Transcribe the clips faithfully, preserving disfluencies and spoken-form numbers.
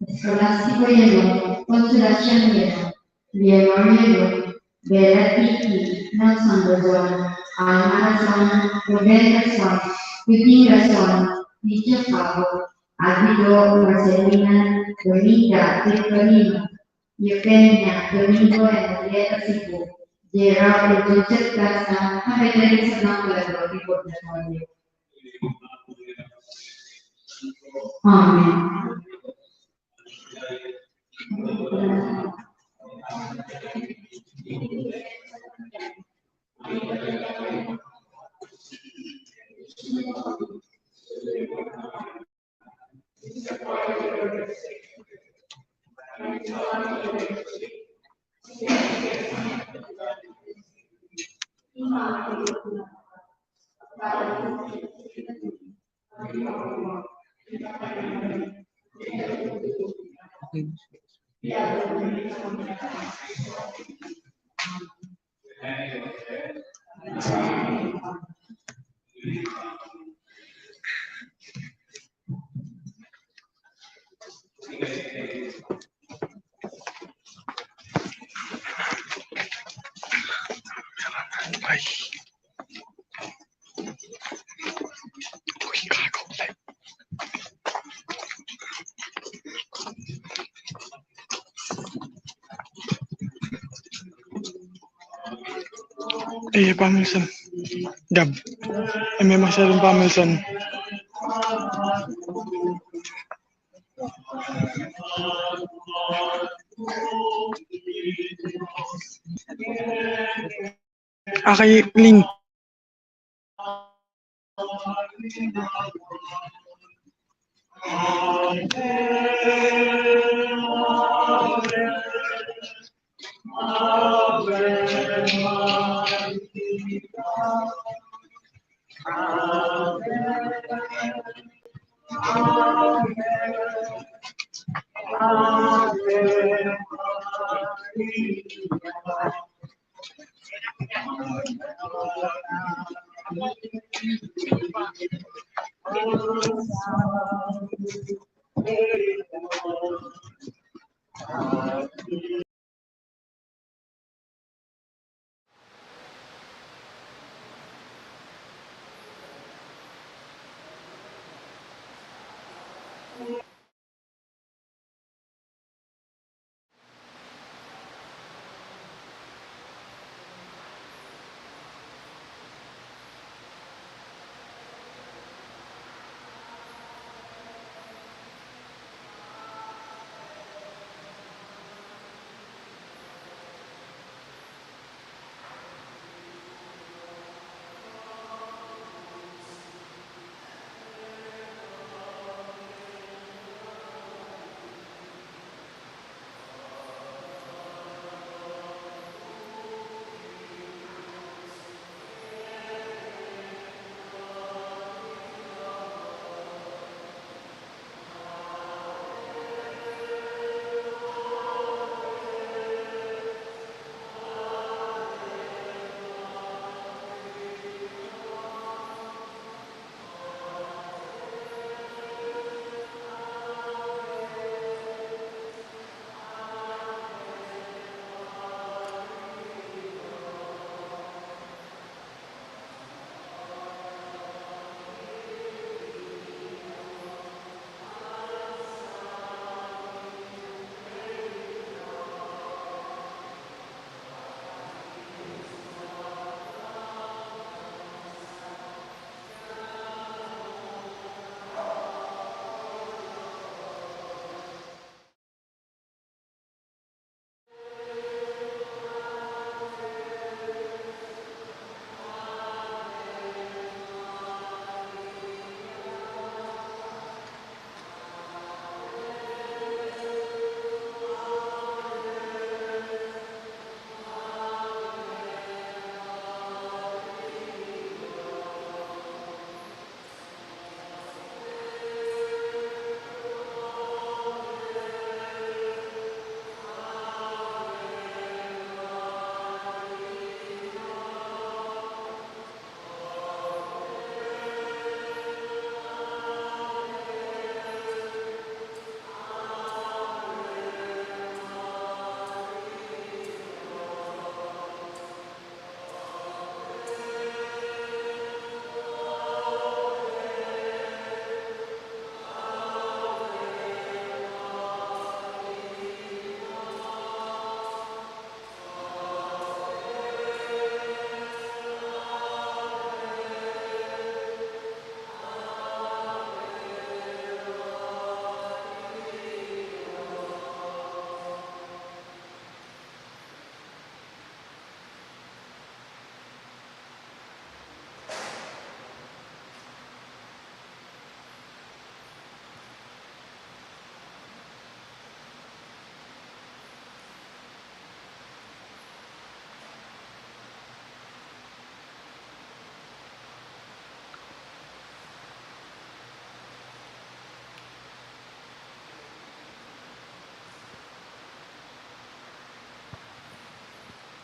Escolastiko Yelo, Consolacion Yelo, Leonor Yelo, Bella Tiki, Nelson Lozon, Alma Lozon, Ruben Lozon, Yudin Lozon, Lidia Fabo, Aguido, Marcelina, Benita, Victorino, Eugenia, Domingo, Henrietta Sibu, Gerald, Joseph Casta, Frederick Sanang, Pedro, Report Napoleon. Amen. Eh, pamisan. Gab. Eh, memang sa pamisan. Akay link.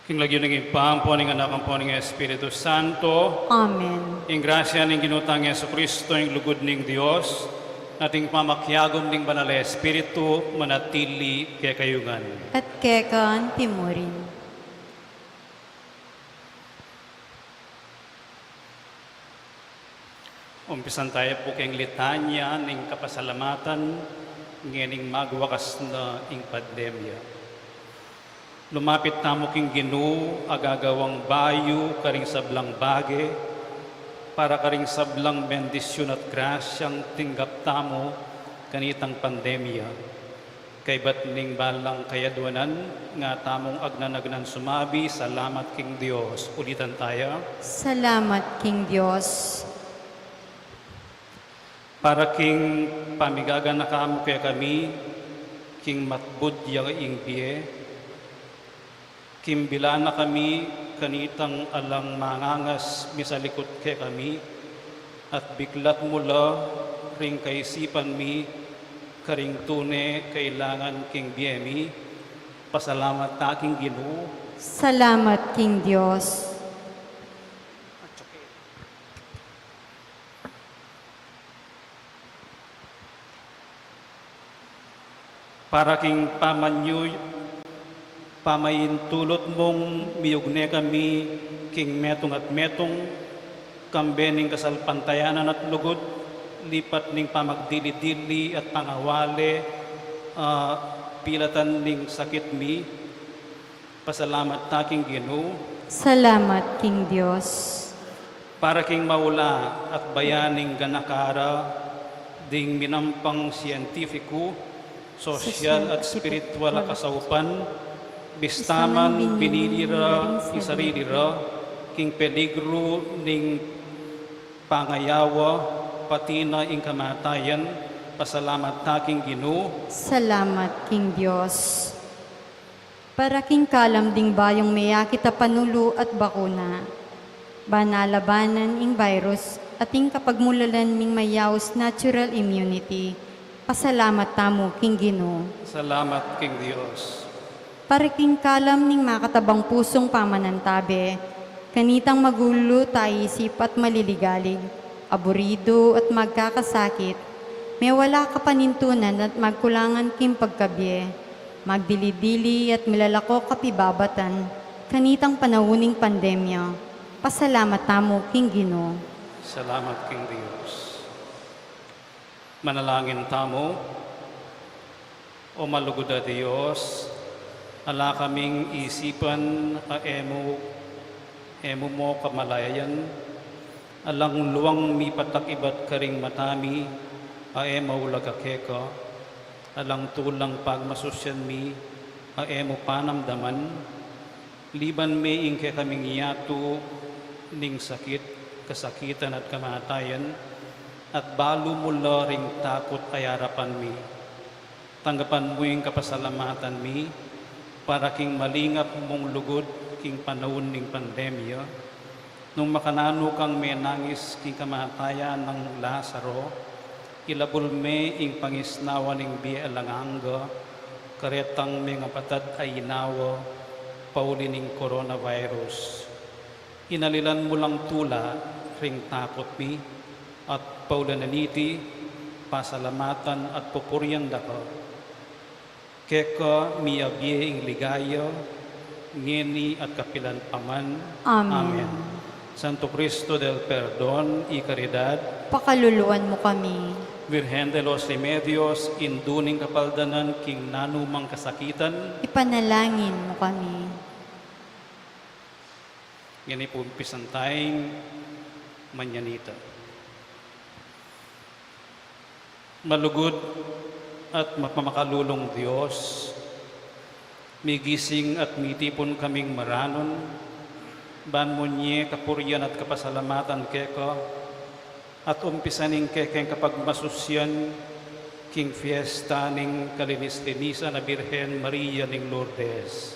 King lagyu ning Ibpa, ampo ning Anak, ampo ning Espiritu Santo. Amen. Ing grasya ning Ginu tang Jesucristo, ing lugud ning Dios, at ing pamakiagum ning Banal a Espiritu, manatili kekayu ngan. At keka antimurin. Umpisan tamu pu king litanya ning kapasalamatan ngening magwakas na ing pandemya. Lumapit tamu king Ginu a gagawang bayu karing sablang bage, para karing sablang bendisyun at grasyang tinggap tamu kanitang pandemya. Kaybat ning balang kayadwanan, nga tamung agnan-agnan sumabi, salamat king Dios. Ulitan taya. Salamat king Dios. Para king pamigaganaka mu kekami, king matbud ya ing bie, kimbilan na kami kanitang alang mangangas misalikut kekami, at biklat mu la ring kaisipan mi karing tune kailangan king bie mi. Pasalamat ta king Ginu. Salamat king Dios. Para king pamanyu-, pamaintulut mung miyugne kami king metung at metung, kambe ning kasalpantayanan at lugud, lipat ning pamagdili-dili at pangawale, ah, pilatan ning sakit mi, pasalamat ta king Ginu. Salamat king Dios. Para king maula at bayaning ganaka ra ding minampang sientifiku, sosyal at spiritual a kasaupan, bista man binili ra ing sarili ra king peligru ning pangayawa, pati na ing kamatayan, pasalamat ta king Ginu. Salamat king Dios. Para king kalam ding bayung meyakit a panulu at bakuna, ban alabanan ing virus at ing kapagmulalan ning mayaus natural immunity, pasalamat tamu king Ginu. Salamat king Dios. Para king kalam ning makatabang pusung pamanantabe, kanitang magulu ta isip at maliligalig, aburidu at magkakasakit, mewala kapanintunan at magkulangan king pagkabie, magdili-dili at milalako kapibabatan, kanitang panaun ning pandemya, pasalamat tamu king Ginu. Salamat king Dios. Manalangin tamu. O malugud a Dios, ala kaming isipan a e mu, e mu mo kamalayan, alang luwang mipatak ibat karing mata mi a e maulaga keka, alang tulang pagmasusyan mi a e mu panamdaman, liban me ing kekaming yatu ning sakit, kasakitan at kamatayan, at balu mu la ring takut a arapan mi. Tanggapan mu ing kapasalamatan mi para king malingap mung lugud king panaun ning pandemya, nung makananu kang menangis king kamatayan nang Lazaro, ilabul me ing pangisnawa ning bie alang angga, karetang mengapatad a inawa, pauli ning coronavirus. Inalilan mu lang tula ring takut mi, at pauli na niti, pasalamatan at pupurian da ka. Keka miyabie ing ligaya, ngeni at kapilan pa man. Amen. Amen. Santo Cristo del Perdon y Caridad, pakaluluan mu kami. Virgen de los Remedios, Indu ning Kapaldanan king nanumang kasakitan, ipanalangin mu kami. Ngeni pu umpisan tang manyanita. Malugud at mapamakalulung Dios, migising at mitipun kaming maranun, ban munye kapurian at kapasalamatan keka, at umpisan ing kekeng kapagmasusyan king fiesta ning kalinis-linisan a Birhen Maria ning Lourdes.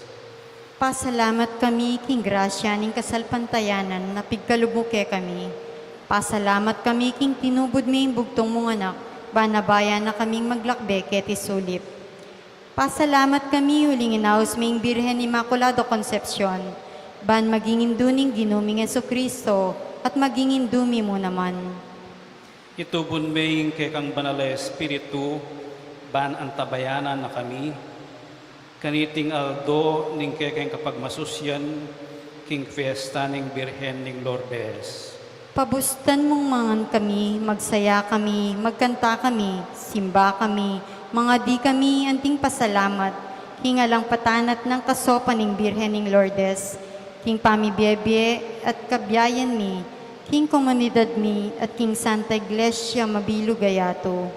Pasalamat kami king grasya ning kasalpantayanan a pigkalub mu kekami. Pasalamat kami king tinubud me ing bugtung mung Anak, ban abayan na kaming maglakbe keti sulip. Pasalamat kami uling inaus mi ing Birhen Inmaculada Concepcion, ban maging indu ning Ginu ming Jesucristo, at maging indu mi mu naman. Itubud me ing kekang Banal a Espiritu, ban antabayanan na kami, kaniting aldo ning kekeng kapagmasusian, king fiesta ning Birhen ning Lourdes. Pabustan mung mangan kami, magsaya kami, magkanta kami, simba kami, mangadi kami, anting pasalamat, king alang patanat nang kasopan ning Birhen ning Lourdes, king pamibie-bie at kabiayan mi, king komunidad mi, at king Santa Iglesia mabilug a yatu.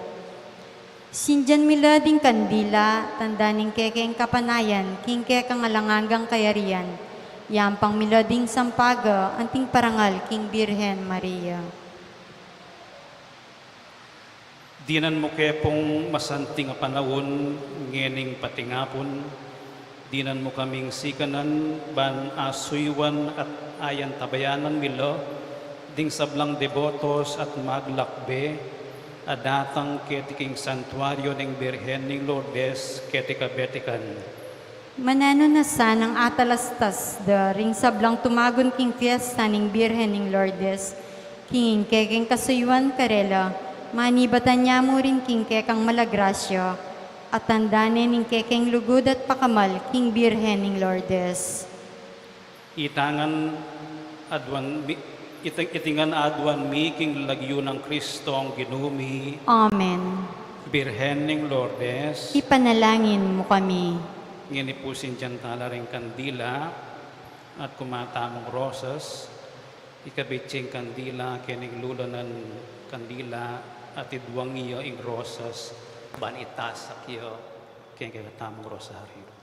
Sindian mi la ding kandila, tanda ning kekeng kapanayan, king kekang alang anggang kayarian. Yampang mi la ding sampaga, anting parangal king Birhen Maria. Dinan mu ke pung masanting a panaun, ngening patingapun, dinan mu kaming sikanan, ban asuyuan at ayantabayanan mi la, ding sablang debotos at maglakbe, a datang keti king santuario ning Birhen ning Lourdes, keti kabetikan. Mananu na sanang atalastas da ring sablang tumagun king fiesta ning Birhen ning Lourdes, king ing kekeng kasuyuan karela, manibatan ya mu rin king kekang mala grasya, at tanda ne ning kekeng lugud at pakamal king Birhen ning Lourdes. Ita ngan aduan mi, ita, iti ngan aduan mi king lagyu nang Kristong Ginu mi. Amen. Birhen ning Lourdes. Ipanalangin mu kami. Ngeni pu sindian tala ring kandila, at kuma tamung rosas, ikabit ye ing kandila, keng lula nang kandila, at iduang ye ing rosas, ban itasak ye, keng kekatamung rosaryo.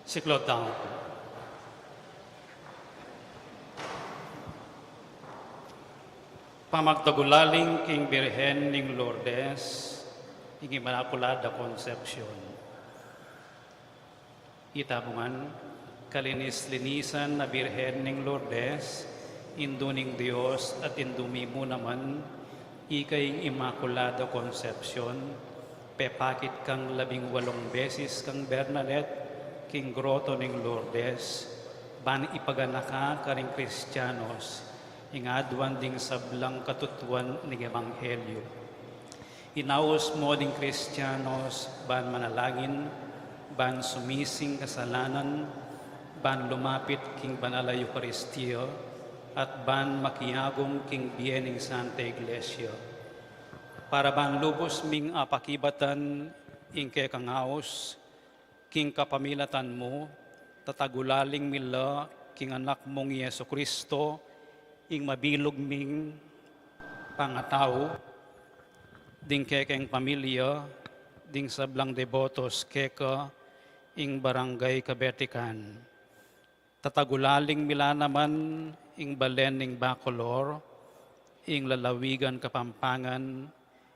Siklaud tamu pu. Pamagtagulaling king Birhen ning Lourdes, ing Inmaculada Concepcion. Ita mu ngan, kalinis-linisan a Birhen ning Lourdes, Indu ning Dios at Indu mi mu naman, ika ing Inmaculada Concepcion, pepakit kang labing walung beses kang Bernadette, king groto ning Lourdes, ban ipagana ka karing Kristianos, ing aduan ding sablang katutuan ning Ebanghelyo. Inaus mu ding Kristianos ban manalangin, ban sumising kasalanan, ban lumapit king banal a Eukaristia, at ban makiagum king bie ning Santa Iglesia. Para ban lubus ming apakibatan ing kekang aus, king kapamilatan mu, tatagulaling mi la king Anak mung i Jesucristo, ing mabilug ming pangatau, ding kekeng pamilya, ding sablang debotos keka, ing Barangay Kabetikan. Tatagulaling mi la naman ing balen ning Bacolor, ing lalawigan Kapampangan,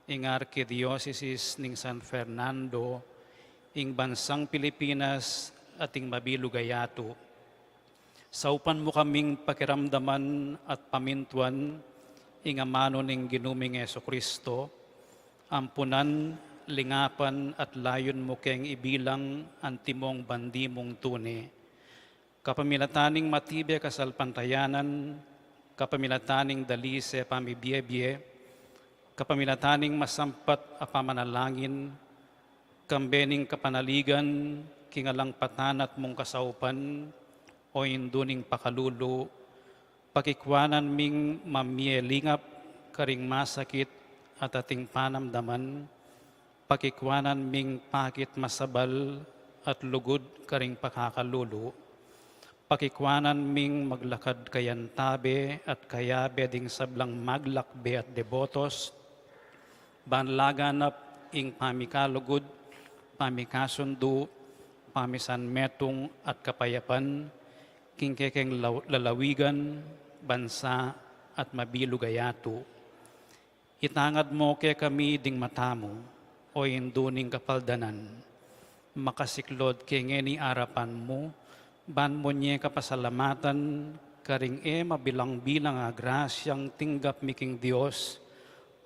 ing arkidiosesis ning San Fernando, ing bansang Pilipinas, at ing mabilug a yatu. Saupan mu kaming pakiramdaman at pamintuan ing amanu ning Ginu ming Jesucristo, ampunan, lingapan, at layun mu keng ibilang antimong bandi mung tune. Kapamilatan ning matibe kasalpantayanan, kapamilatan ning dalise pamibie-bie, kapamilatan ning masampat a pamanalangin, kambe ning kapanaligan, king alang patanat mung kasaupan, o Indu ning pakalulu, pakikuanan ming mamie lingap karing masakit at ating panamdaman, pakikuanan ming pakit masabal at lugud karing pakakalulu, pakikuanan ming maglakad kayantabe at kayabe ding sablang maglakbe at debotos, ban laganap ing pamikalugud, pamikasundu, pamisanmetung at kapayapan, king kekeng law-, lalawigan, bansa, at mabilug a yatu. Itangad mu kekami ding mata mu, o Indu ning kapaldanan. Makasiklaud ke ngeni arapan mu, ban mu nye kapasalamatan, karing e mabilang-bilang a grasyang tinggap mi king Dios,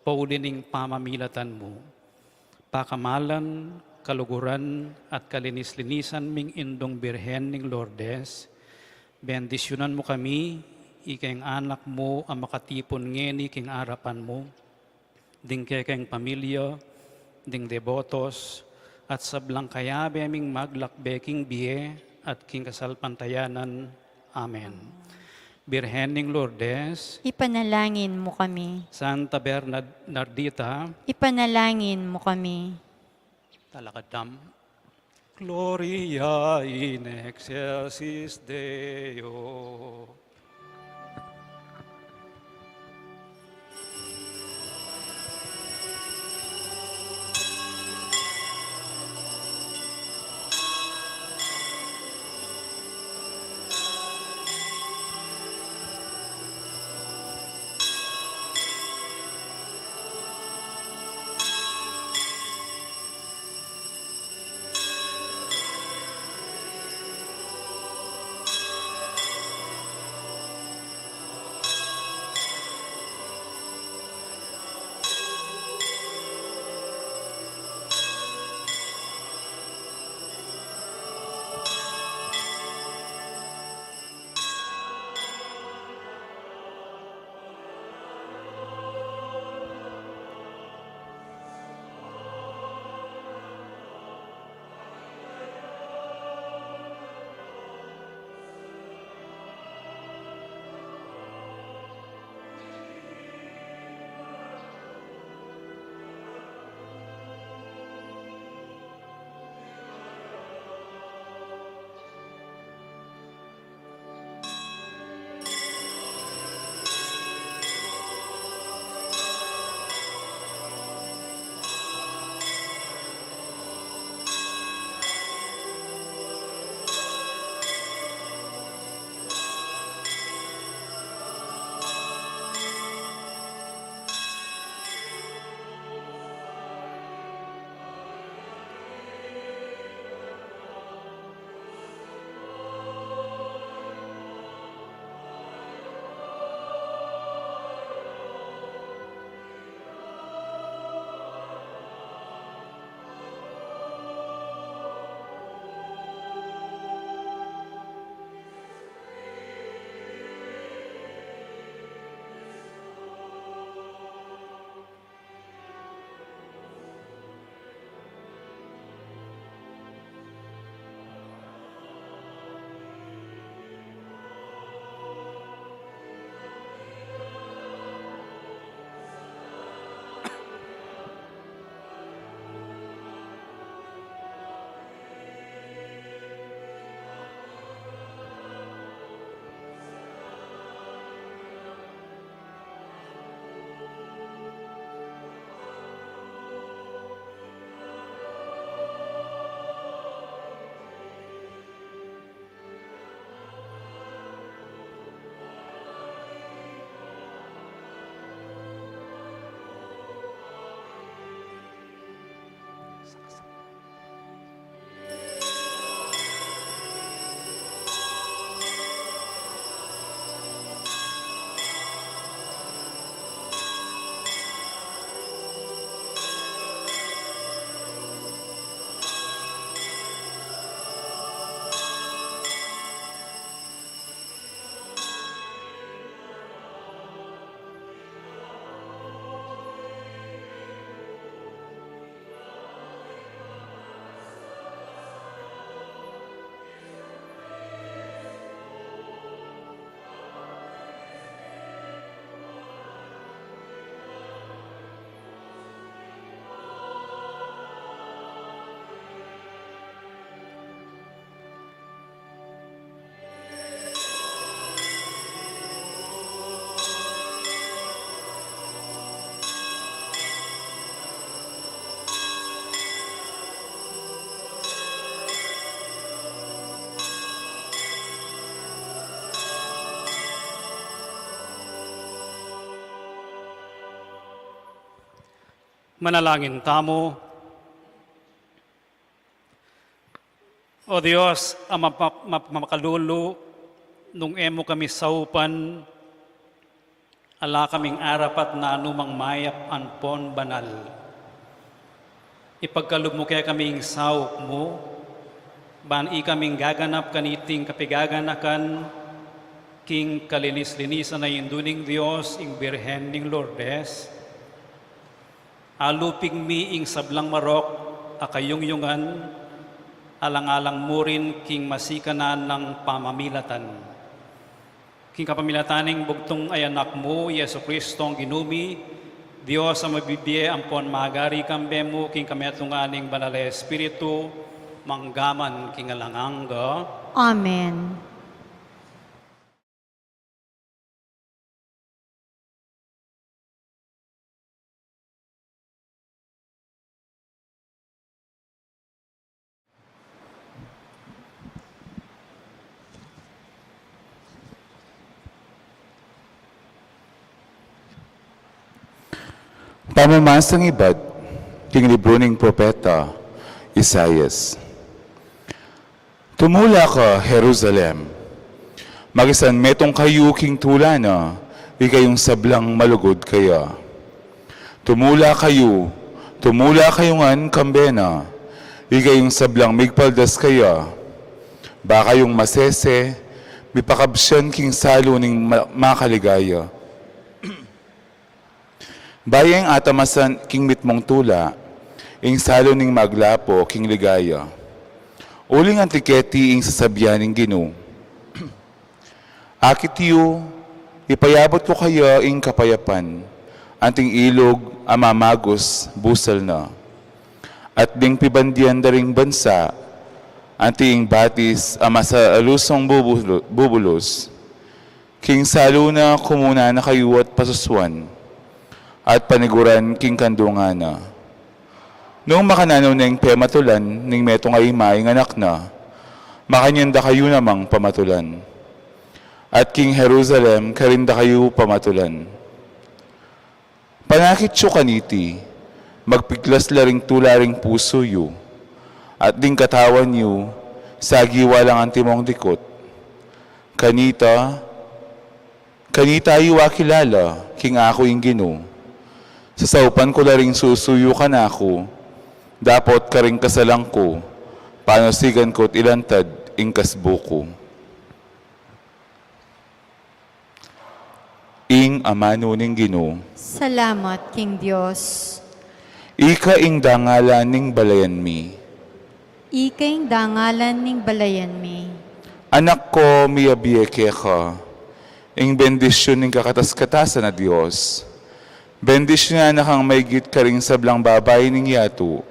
pauli ning pamamilatan mu. Pakamalan, kaluguran, at kalinis-linisan ming Indung Birhen ning Lourdes, bendisyunan mu kami, ikeng anak mu a makatipun ngeni king arapan mu, ding kekeng pamilya, ding debotos, at sablang kayabe ming maglakbe king bie at king kasalpantayanan. Amen. Birhen ning Lourdes, ipanalangin mu kami. Santa Bernadita, ipanalangin mu kami. Talakad tamu. Gloria in excelsis Deo. Manalangin tamu. O Dios, a mapa-, map-, mapakalulu, nung e mu kami saupan, ala kaming arapat na anumang mayap ampon banal. Ipagkalub mu kekami ing saup mu, ban ikaming gaganap kaniting kapigaganakan, king kalinis-linisan a Indu ning Dios, ing Birhen ning Lourdes. Alupig mi ing sablang marok a kayungyungan, alang-alang mu rin king masikanan nang pamamilatan. King kapamilatan ning bugtung a Anak mu, Jesucristo a Ginu mi, Dios a mabibie ampon magari kambe mu, king kametungan ning Banal a Espiritu, manggaman king alang angga. Amen. Pamamasang ibat king libru ning propeta Isaias. Tumula ka, Jerusalem. Makisanmetung kayu king tula na, ikayung sablang malugud kaya. Tumula kayu, tumula kayu ngan kambe na, ikayung sablang migpaldas kaya. Ba kayung masese, mipakabsian king salu ning ma-, makaligaya. Ba ya ing atamasan king mitmung tula, ing salu ning maglapo king ligaya. Uling anti keti ing sasabian ning Ginu. Akit yu, ipayabut ku kaya ing kapayapan, anting ilug a mamagus busal na. At ding pibandian da ring bansa, anti ing batis a masalusung bubulu-, bubulus. King salu na kumuna na kayu at pasusuan, at paniguran king kandungan na. Nung makananu na ing pematulan ning metung a ima ing anak na, makanyan da kayu namang pamatulan. At king Jerusalem karin da kayu pamatulan. Panakit yu kaniti, magpiklas la ring tula ring pusu yu, at ding katawan yu, sagiwa lang antimong dikut. Kanita, kanita yu akilala king aku ing Ginu. Sasaupan ku la ring susu yu kanaku, dapot karing kasalan ku, panusigan ku't ilantad ing kasbu ku. Ing amanu ning Ginu. Salamat king Dios. Ika ing dangalan ning balayan mi. Ika ing dangalan ning balayan mi. Anak ko, miyabie keka ing bendisyun ning kakatas-katasan a Dios. Bendisyunan na kang maigit karing sablang babai ning yatu.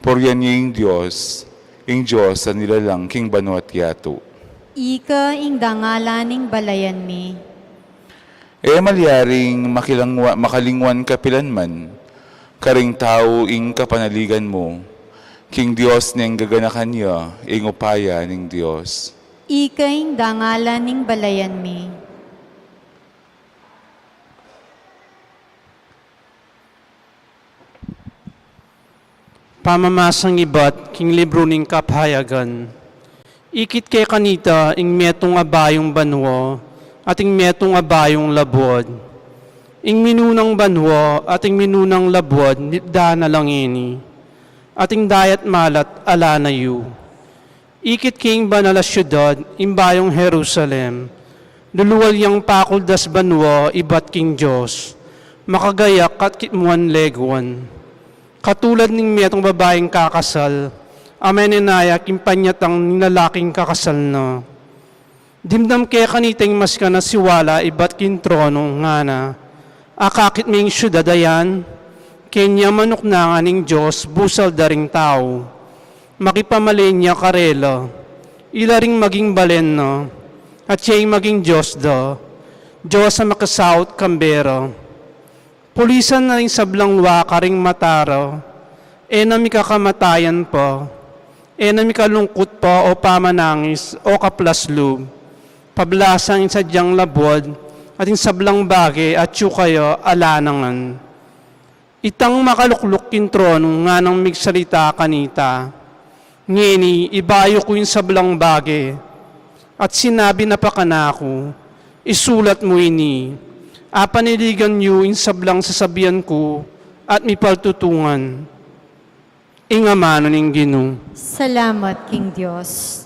Purian ye ing Dios, ing Dios a nilalang king banua't yatu. Ika ing dangalan ning balayan mi. E malyaring makilangwa-, makalingwan kapilan man karing tau ing kapanaligan mu. King Dios neng gaganakan ya ing upaya ning Dios. Ika ing dangalan ning balayan mi. Pamamasang ibat king libru ning Kapayagan. Ikit ke kanita ing metung a bayung banua at ing metung a bayung labuad. Ing minunang banua at ing minunang labuad mipda na la ngeni, at ing dayat malat ala na yu. Ikit king banal a siudad, ing bayung Jerusalem, lulual yang pakuldas banua ibat king Dios, makagayak at kitmuan leguan. Katulad ning metung babaing kakasal, a menenaya king panyatang ning lalaking kakasal na. Dimdam ke kanita ing masikan a siwala ibat king tronu, ngana, akakit me ing siudad a yan, keni manuknangan ning Dios busal da ring tau. Makipamalen ya karela, ila ring maging balen na, at ya ing maging Dios da, Dios a makisaut kambe ra. Pulisan na ring sablang wa karing mata ra, e na mikakamatayan pa, e na mikalungkut pa o pamanangis o kaplas lub. Pablasang ing sadyang labuad at ing sablang bage atyu kaya ala na ngan. Itang makalukluk king tronu nganang migsalita kanita, ngeni ibayu ku ing sablang bage, at sinabi na pa kanaku, isulat mu ini, apanaligan yu ing sablang sasabian ku at mipaltutungan. Ing amanu ning Ginu. Salamat king Dios.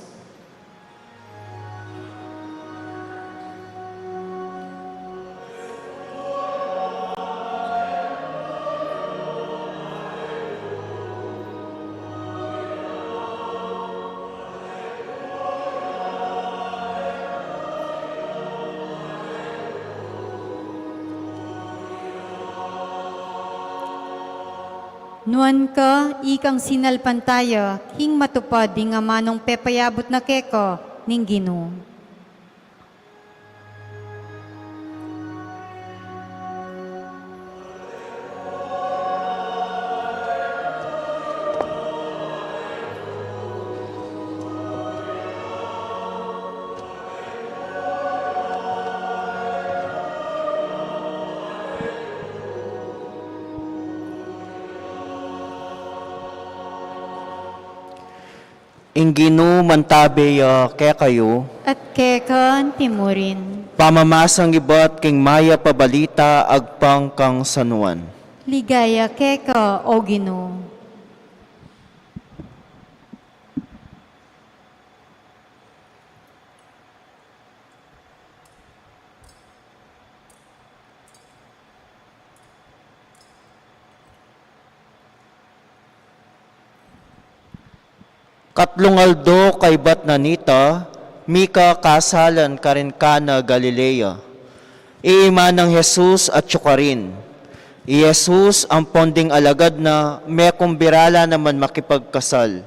Nuan ka, ikang sinalpantaya, king matupad ding amanung pepayabut na keka ning Ginu. Ing Ginu mantabe ya kekayu. At keka antimurin. Pamamasang ibat king mayap a balita agpang kang San Juan. Ligaya keka, O Ginu. Katlung aldo kaybat na nita, mika kasalan karin Cana Galilea. Iiman nang Jesus atyu karin. I Jesus ampon ding alagad na, mekumbira la naman makipagkasal.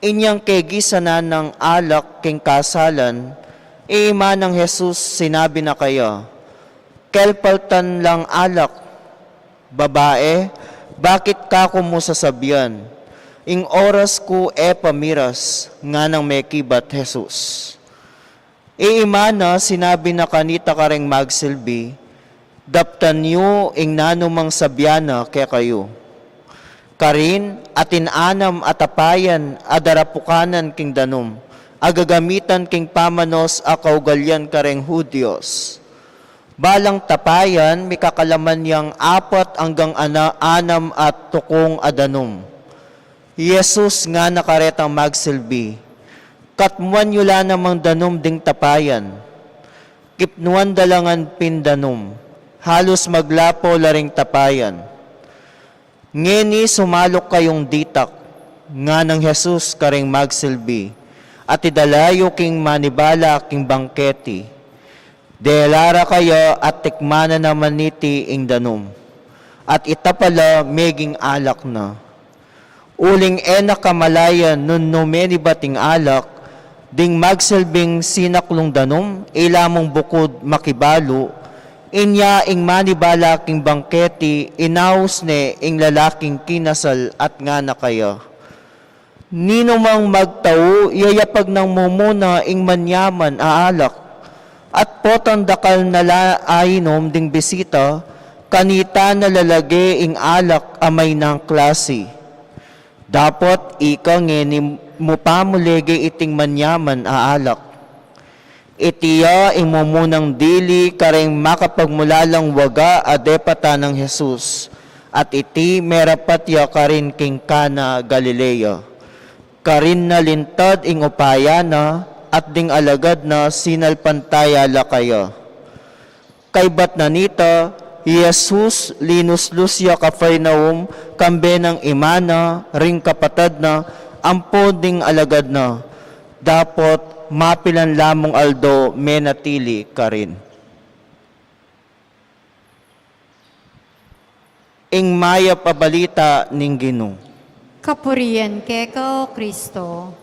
Inyang kegisanan nang alak king kasalan, iiman nang Jesus sinabi na kaya, kelpaltan lang alak. Babae, bakit kaku mu sasabian, ing oras ku e pa miras? Nganang mekibat Jesus. Iiman na sinabi na kanita karing magsilbi, daptan yu ing nanumang sabian na kekayu. Karin, atin anam a tapayan a darapukanan king danum a gagamitan king pamanos a kaugalian karing Hudios. Balang tapayan, mikakalaman yang apat anggang ana-, anam a tukung a danum. I Jesus ngana karetang magsilbi, katmuan yu la namang danum ding tapayan. Kipnuan da la ngan pin danum, halus maglapo la ring tapayan. Ngeni sumaluk kayung ditak, nganang Jesus karing magsilbi, at idala yu king manibala king bangketi. Dela ra kaya at tikman na naman niti ing danum, at ita pala meging alak na. Uling e na kamalayan nung menibat ing alak, ding magsilbing sinaklung danum, ila mung bukud makibalu, inya ing manibala king bangketi, inaus ne ing lalaking kinasal at ngana kaya, ninumang magtau, yayapag nang mumuna ing manyaman a alak, at potang dakal na la ainum ding bisita, kanita na lalage ing alak a maynang klasi. Dapot ika ngeni mu pa mu lege iting manyaman a alak. Iti ya ing mumunang dili karing makapagmulalang waga a depatan nang Jesus, at iti merapat ya karin king Cana, Galilea. Karin na lintad ing upaya na, at ding alagad na sinalpantaya la kaya. Kaybat na nita, i Jesus linuslus ya Capernaum, kambe nang ima na, ring kapatad na, ampon ding alagad na. Dapot mapilan la mung aldo menatili karin. Ing mayap a balita ning Ginu. Kapurian keka, O Kristo.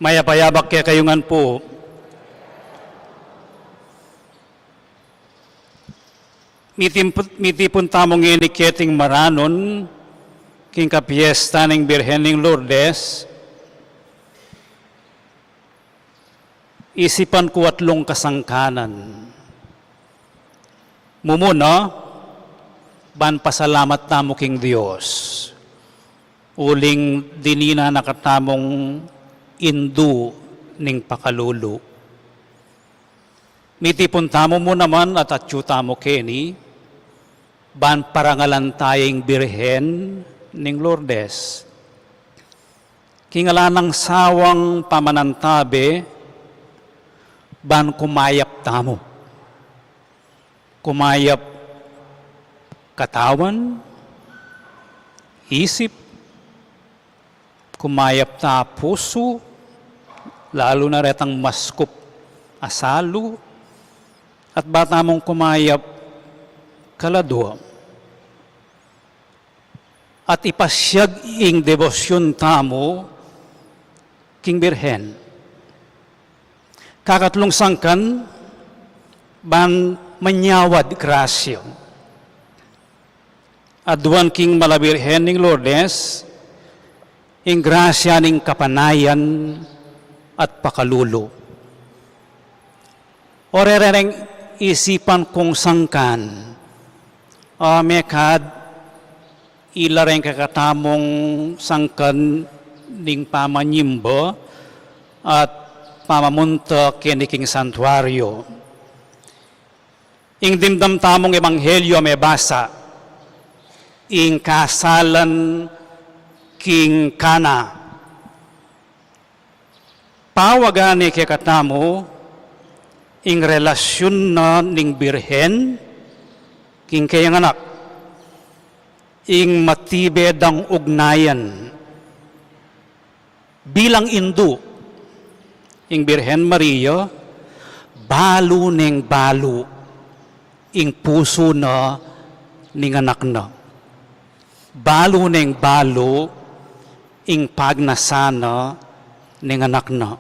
Mayap a yabak kekayu ngan pu. Mitipun, mitipun tamu ngeni keting maranun king kapiesta ning Birhen ning Lourdes. Isipan ku atlung kasangkanan. Mumuna, ban pasalamat tamu king Dios uling dininan na katamung indu ning pakalulu. Mitipun tamu mu naman at atyu tamu keni, ban parangalan taya ing Birhen ning Lourdes. King ala nang sawang pamanantabe, ban kumayap tamu. Kumayap katawan, isip, kumayap ta pusu, lalu na retang maskup a salu, at ba tamung kumayap kaladua. At ipasyag ing debosyun tamu king Birhen. Kakatlung sangkan, ban manyawad grasya. Aduan king Mala Birhen ning Lourdes ing grasya ning kapanayan at pakalulu. O rereng isipan kung sangkan, o mekad ila reng kekatamung sangkan ning pamanyimba at pamamunta keni king santuario. Ing dimdam tamung ebanghelyo mebasa ing kasalan king Cana. Pawagan ne kekatamu ing relasyun na ning Birhen king keyang anak, ing matibe dang ugnayan. Bilang indu, ing Birhen Maria, balu neng balu ing pusu na ning anak na. Balu neng balu ing pagnasa na ning anak na.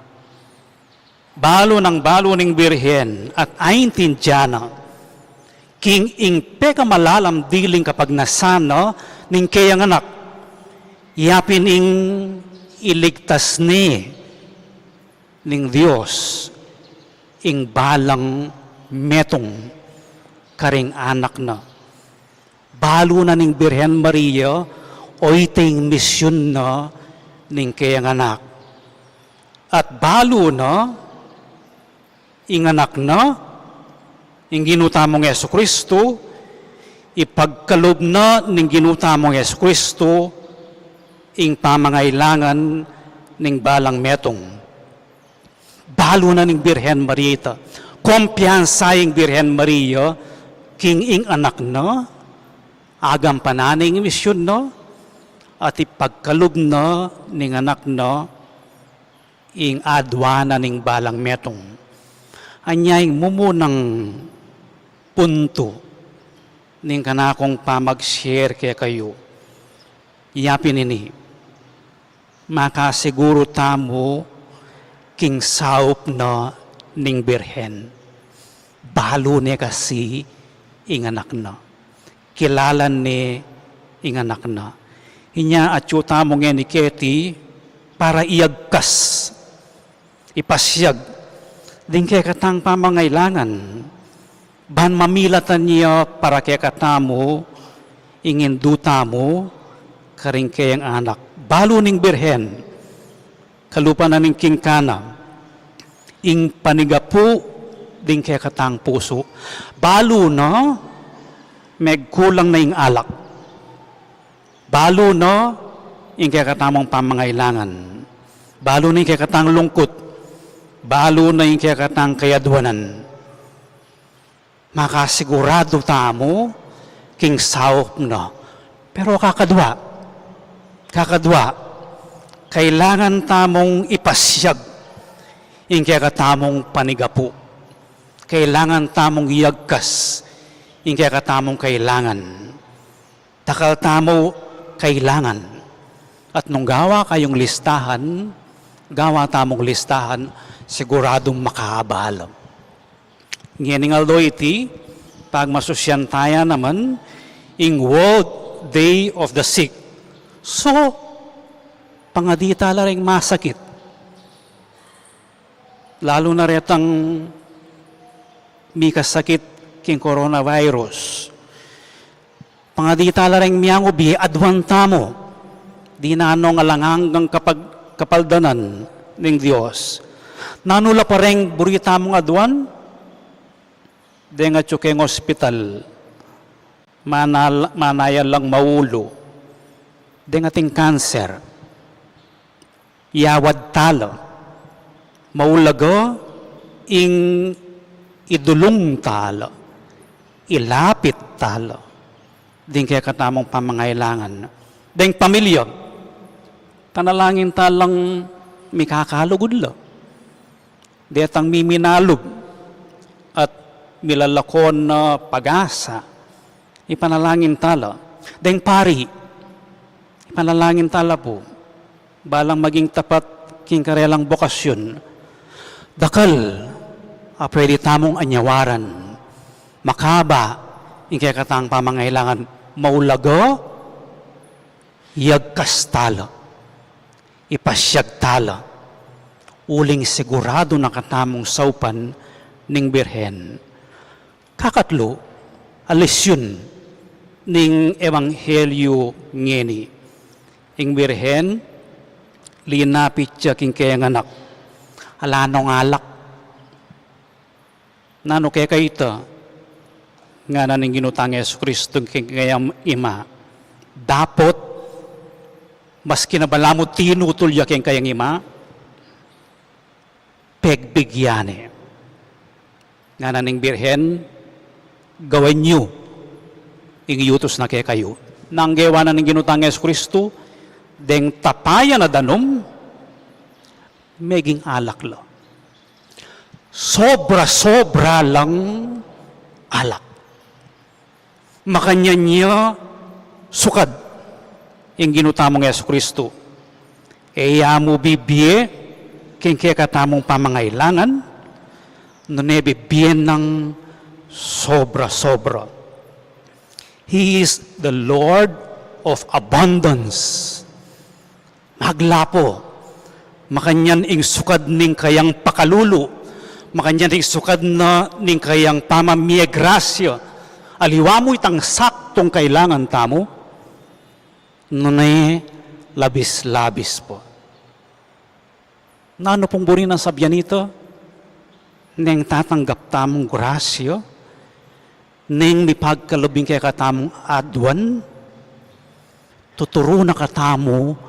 Balu nang balu ning Birhen at aintindian na king ing pekamalalam diling kapagnasan na ning keyang anak, yapin ing iligtas ne ning Dios ing balang metung karing anak na. Balu na ning Birhen Maria, o iti ing misyun na ning keyang anak. At balu na ing anak na, ing Ginu tamung Jesucristo, ipagkalub na ning Ginu tamung Jesucristo ing pamangailangan ning balang metung. Balu na ning Birhen Maria ita. Kumpiyansa ing Birhen Maria king ing anak na, agampanan ne ing misyun na, at ipagkalub na ning anak na ing aduan na ning balang metung. Anya ing mumunang puntu ning kanakung pamag-share kekayu. Yapin ini, makasiguru tamu king saup na ning Birhen. Balu ne kasi ing anak na. Kilala ne ing anak na. Inya atyu tamu ngeni keti para iyagkas, ipasiag ding kekatang pamangailangan. Ban mamilatan ya para kekatamu ing indu tamu karing keyang anak. Balu ning Birhen, kalupa na ning king Cana, ing panigapu ding kekatang pusu. Balu na megkulang na ing alak. Balu na ing kekatamung pamangailangan. Balu na ing kekatang lungkut. Balu na ing kekatang kayadwanan. Makasiguradu tamu king saup na. Pero kakadwa, kakadwa, kailangan tamung ipasiag ing kekatamung panigapu. Kailangan tamung iyagkas ing kekatamung kailangan. Dakal tamu kailangan. At nung gawa kayung listahan, gawa tamung listahan, siguradung makaabal. Ngening aldo iti, pagmasusyan taya naman ing World Day of the Sick. So, pangadi tala ring masakit. Lalu na retang mikasakit king coronavirus. Pangadi tala ring miangu, bie aduan tamu. Dinan no ing alang anggang kapag-, kapaldanan ning Dios. Nanu la pa reng buri tamung aduan? Deng atyu keng ospital, manal-, manaya lang maulu. Deng ating kanser, iyawad tala. Maulaga ing idulung tala, ilapit tala ding kekatamung pamangailangan. Deng pamilya, panalangin talang mikakalugud la. Detang miminalub at milalakon a pag-asa, ipanalangin tala. Deng pari, ipanalangin tala pu. Balang maging tapat king karelang bokasyun. Dakal a pwede tamung anyawaran. Makaba ing kekatang pamangailangan, maulaga, iyagkas tala, ipasiag tala, uling siguradu na katamung saupan ning Birhen. Kakatlu a lesyun ning ebanghelyu ngeni. Ing Birhen, linapit ya king keyang anak. Ala nong alak. Nanu keka ita? Ngana ning Ginu tang Jesucristo king keyang ima. Dapot, maski na balamu tinutul ya king keyang ima, pegbigyan ne. Ngana ning Birhen, gawan yu ing yutus na kekayu. Nanu ing gewa na ning Ginu tang Jesucristo? Deng tapayan a danum, meging alak la. Sobra-sobra lang alak. Makanyan ya sukad ing Ginu tamung Jesucristo. E ya mu bibie king kekatamung pamangailangan, nune bibie nang sobra-sobra. He is the Lord of abundance. Maglapo, makanyan ing sukad ning kayang pakalulu, makanyan ing sukad na ning kayang pamamie grasya, aliwa mu itang saktung kailangan tamu, nune labis-labis pa. Nanu pung buri nang sabyan ita? Neng tatanggap tamung grasya, neng mipagkalub ing kekatamung aduan, tuturu na katamu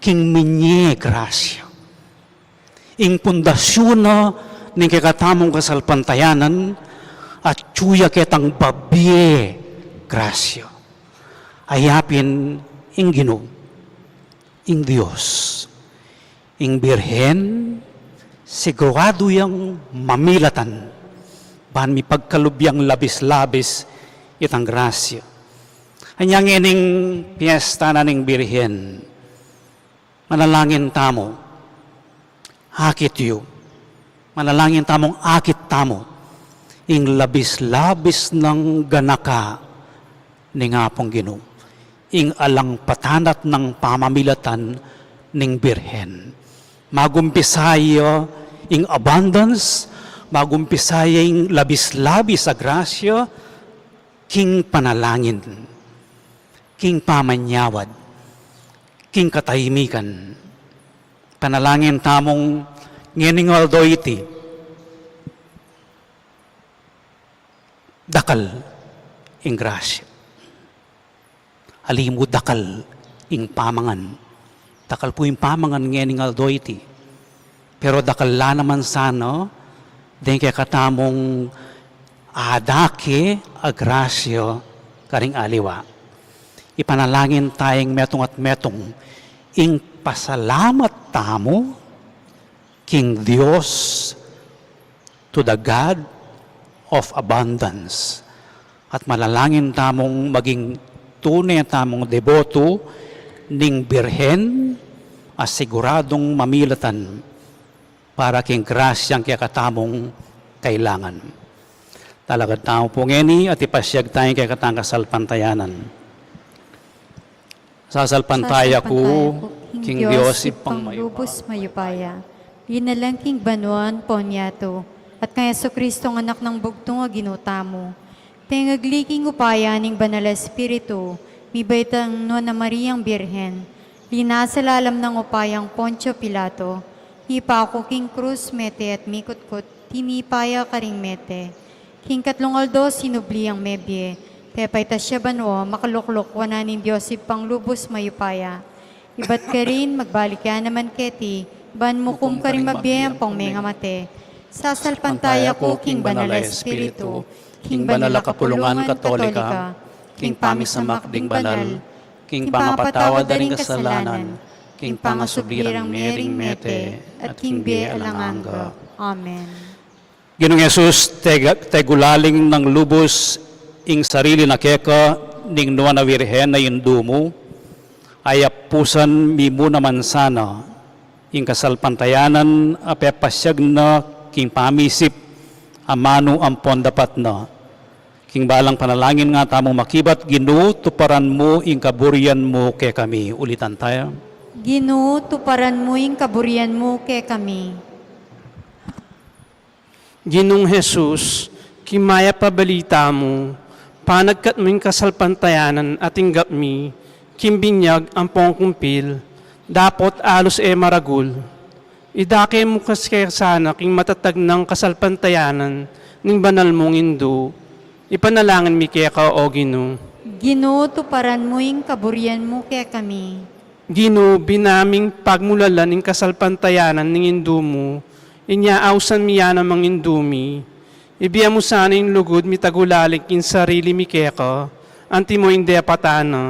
king minie grasya. Ing pundasyun na ning kekatamung kasalpantayanan, atyu ya ketang babie grasya. Aya pin ing Ginu, ing Dios. Ing Birhen, siguradu yang mamilatan, ban mipagkalub yang labis-labis itang grasya. Anya ngening piesta na ning Birhen, manalangin tamu, akit yu. Manalangin tamung akit tamu Ing labis-labis nang ganaka ning Apung Ginu, ing alang patanat nang pamamilatan ning Birhen. Magumpisa ya ing abundance, magumpisa ya ing labis-labis a grasya, king panalangin, king pamanyawad, king katahimikan. Panalangin tamung ngening aldo iti, dakal ing grasya. Ali mu dakal ing pamangan. Dakal pu ing pamangan ngening aldo iti. Pero dakal la naman sana deng kekatamung adake a grasya karing aliwa. Ipanalangin taya ing metung at metung, ing pasalamat tamu king Dios, to the God of abundance. At manalangin tamung maging tune tamung deboto ning Birhen a siguradung mamilatan para king grasyang kekatamung kailangan. Talakad tamu pu ngeni at ipasiag taya ing kekatang kasalpantayanan. Sasalpantaya ku king Dios Ibpang lubus mayupaya, linalang king banua ampon yatu, at kang Jesucristo, anak nang bugtung a Ginu tamu, pengagli king upaya ning Banal a Espiritu, mibait king Nuan a Mariang Birhen, linasa lalam nang upayang Poncio Pilato, mipaku king krus, mete at mikutkut, tinipa ya karing mete. King katlung aldo sinubli yang mebie, pepaitas ya banua, makalukluk wanan ning Dios Ibpang lubus mayupaya. Ibat karin, magbalik ya naman keti, ban mukum karing mabie ampong mengamate. Sasalpantaya ku king Banal a Espiritu, king Banal a Kapulungan Katolika, king pamisamak ding banal, king pangapatawad da ring kasalanan, king pangasubli rang merimete, at king bie alang angga. Amen. Ginung Jesus, tega-, tegulaling nang lubus ing sarili na keka ning Nuan a Virgen a Indu mu, ayapusan mi mu naman sana ing kasalpantayanan a pepasiag na king pamisip, amanu ampon dapat na. King balang panalangin nga tamung makibat, Ginu, tuparan mu ing kaburian mu kekami. Ulitan taya. Ginu, tuparan mu ing kaburian mu kekami. Ginung Jesus, king mayap a balita mu, panagkat mu ing kasalpantayanan a tinggap mi, king binyag ampong kumpil, dapot alus e maragul. Idake mu kami sana king matatag nang kasalpantayanan ning banal mung Indu. Ipanalangin mi keka, O Ginu. Ginu, tuparan mu ing kaburian mu kekami. Ginu, bina ming pagmulalan ing kasalpantayanan ning Indu mu, inya ausan mi ya namang Indu mi. Ibie mu sana ing lugud mi tagulaling king sarili mi keka, antimo ing depatan na.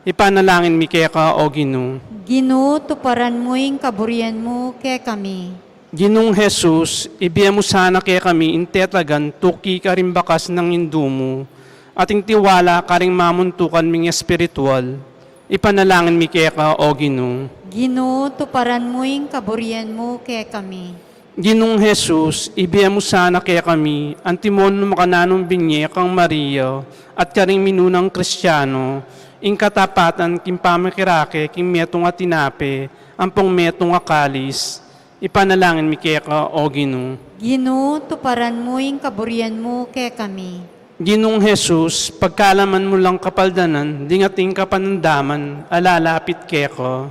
Ipanalangin mi keka, O Ginu. Ginu, tuparan mu ing kaburian mu kekami. Ginung Jesus, ibie mu sana kekami ing tetagan tuki karing bakas nang Indu mu, at ing tiwala karing mamuntukan ming espiritual. Ipanalangin mi keka, O Ginu. Ginu, tuparan mu ing kaburian mu kekami. Ginung Jesus, ibie mu sana kekami, antimo nung makananung binye kang Maria at karing minunang Kristiano, ing katapatan king pamikirake king metung a tinape ampong metung a kalis. Ipanalangin mi keka, O Ginu. Ginu, tuparan mu ing kaburian mu kekami. Ginung Jesus, pagkalaman mu lang kapaldanan ding ating kapanamdaman a lalapit keka.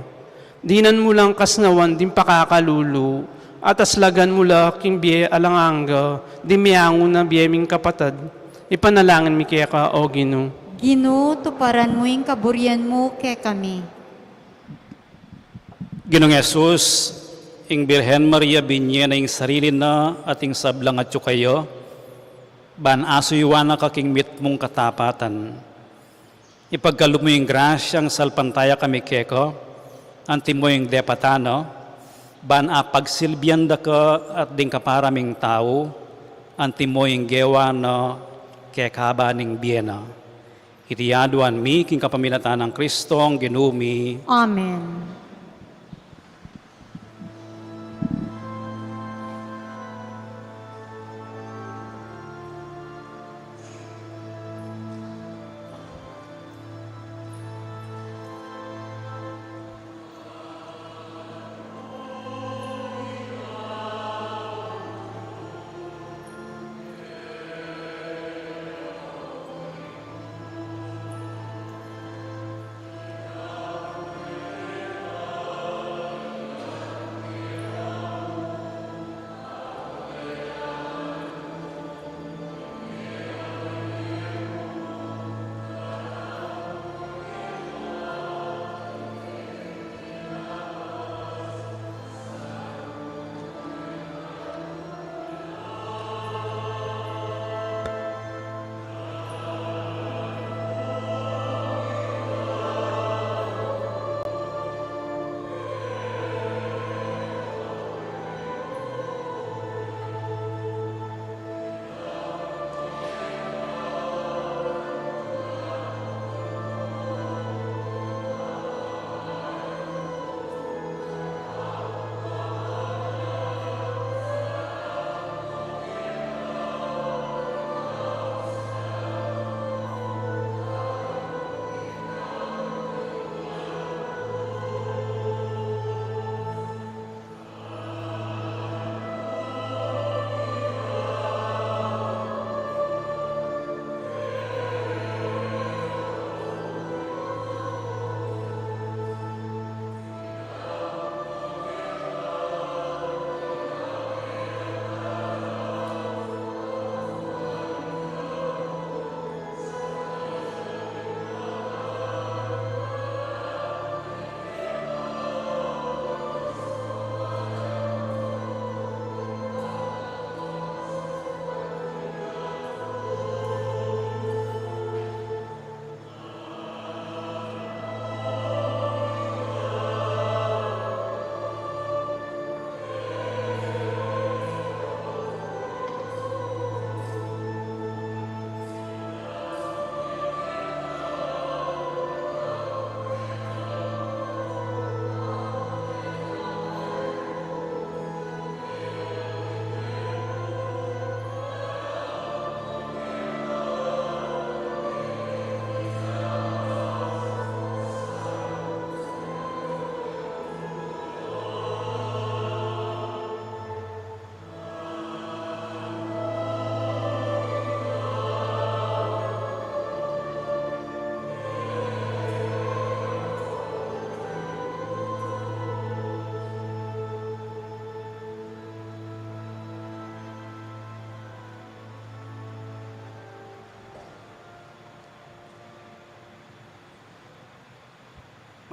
Dinan mu lang kasnawan ding pakakalulu, at aslagan mu la king bie alang angga ding meangu nang bie ming kapatad. Ipanalangin mi keka, O Ginu. Ginu, tuparan mu ing kaburian mu kekami. Ginung Jesus, ing Birhen Maria binye na ing sarili na at ing sablang atyu kaya, ban asuyuan na ka king mitmung katapatan. Ipagkalub mu ing grasyang salpantaya kami keka, antimo ing depatan na, ban apagsilbian da ka at ding kapara ming tau, antimo ing gewa na kekaba ning bie na. Iti aduan mi king kapamilatan nang Kristong Ginu mi. Amen.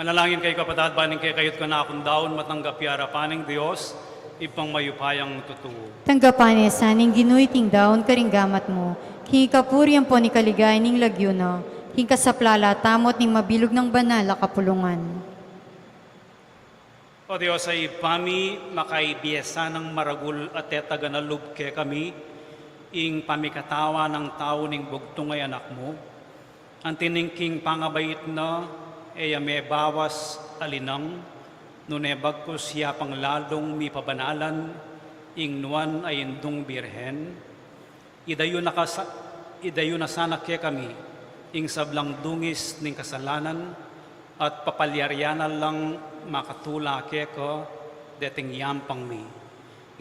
Manalangin kayu, kapatad, ban ing kekayu't kanakung daun matanggap ya king arapan ning Dios, Ibpang mayupayang tutu. Tanggapan na sa ning Ginu iting daun karing gamat mu, king kapurian ampon ikaligaya ning lagyu na, king kasaplalan tamu at ning mabilug nang banal a kapulungan. O Dios a Ibpa mi, makaibiasa nang maragul a tetagan a lub kekami ing pamikatawan nang tau ning bugtung a Anak mu. Anti ning king pangabait na, e ya mebawas a linang, nune bagkus ya pang lalung mipabanalan ing nuan a Indung Birhen. Idayu na ka sa-, idayu na sana kekami ing sablang dungis ning kasalanan at papalyarian na lang makatula keka deting yampang mi.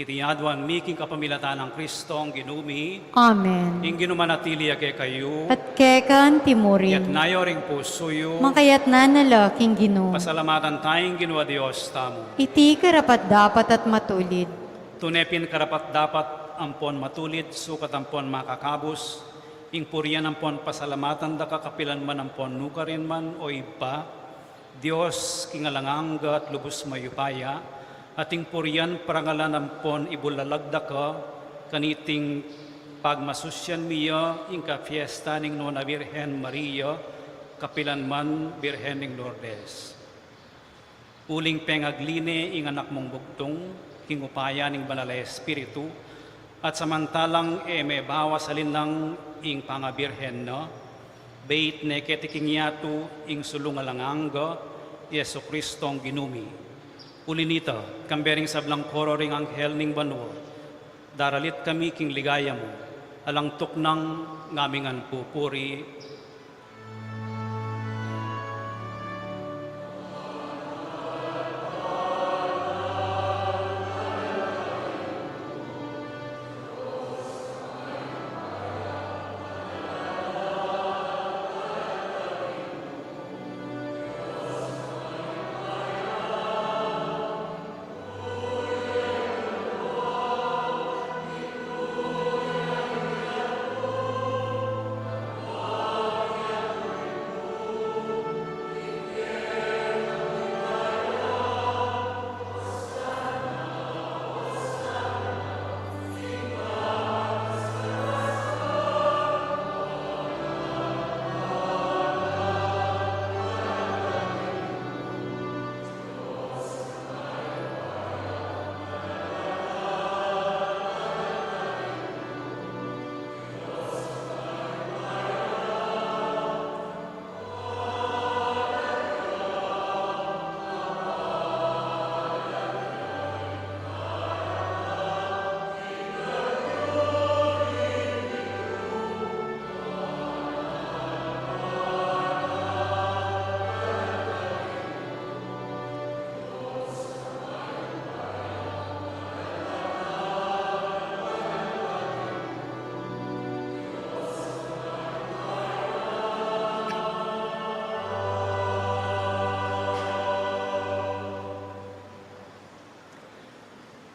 Iti aduan mi king kapamilatan nang Kristong Ginu mi. Amen. Ing Ginu manatili ya kekayu. At keka antimurin. Itas yu ring pusu yu. Makatas na la king Ginu. Pasalamatan taya ing Ginu a Dios tamu. Iti karapat-dapat at matulid. Tune pin karapat-dapat ampon matulid, sukat ampon makakabus, ing purian ampon pasalamatan da ka kapilan man ampon nukarin man, o Ibpa, Dios king alang angga at lubus mayupaya, at ing purian, parangalan ampon ibulalag da ka, kaniting pagmasusian mi ya ing kapiesta ning Nuan a Birhen Maria, kapilan man Birhen ning Lourdes. Uling pengagli ne ing Anak mung bugtung king upaya ning Banal a Espiritu, at samantalang e mebawas a linang ing pangabirhen na, beit ne keti king yatu ing sulung alang angga, Jesucristong Ginu mi. Uli nita, kambe ring sablang koro ring anghel ning banua, daralit kami king ligaya mu, alang tuknang ngaming pupuri.